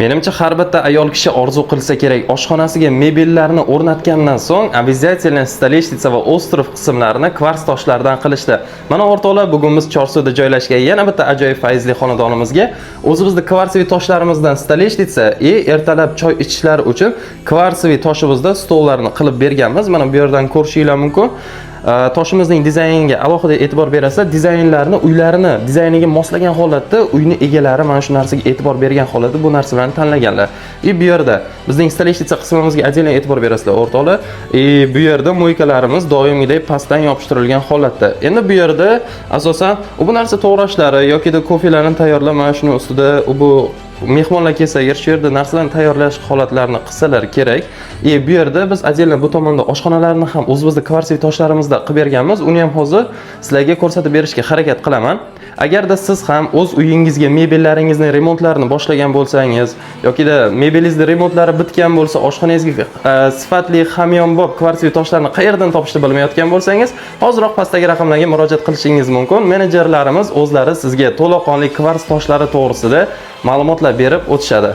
Menimcha, har bitta ayol kishi orzu qilsa kerak, oshxonasiga mebellarni o'rnatgandan so'ng обязательно столешница va остров qismlarini kvars toshlardan qilishdi. Mana, o'rtoqlar, bugun biz Chorsuda joylashgan yana bitta ajoyib fayzli xonadonimizga o'zimizni кварцевый toshlarimizdan столешница и ertalab choy ichishlari uchun кварцевый toshimizda stollarni qilib berganmiz. Mana bu yerdan ko'rishinglar mumkin. Toshimizning dizayniga alohida e'tibor berasizlar. Dizaynlarni uylarini dizayniga moslagan holatda uyni egalari mana shu narsaga e'tibor bergan holatda bu narsalarni tanlaganlar. И bu yerda bizning столешница qismimizga отдельно e'tibor berasizlar, o'rtoqlar. И bu yerda мойка larimiz doimgidek pastdan yopishtirilgan holatda. Endi bu yerda asosan bu narsa to'g'rashlari yokida kofelarni tayyorlab, mana shuni ustida bu mehmonlar kelsa, agar shu yerda narsalarni tayyorlash holatlarini qilsalar kerak. И bu yerda biz отдельно bu tomonda oshxonalarni ham o'zimizni кварцевый toshlarimizda qilib berganmiz. Uni ham hozir sizlarga ko'rsatib berishga harakat qilaman. Agarda siz ham o'z uyingizga mebellaringizni remontlarini boshlagan bo'lsangiz yokida mebelingizni remontlari bitgan bo'lsa, oshxonangizga sifatli hamyonbop кварцевый toshlarni qayerdan topishni bilmayotgan bo'lsangiz, hoziroq pastdagi raqamlarga murojaat qilishingiz mumkin. Menejerlarimiz o'zlari sizga to'laqonli kvars toshlari to'g'risida ma'lumotlar berib o'tishadi.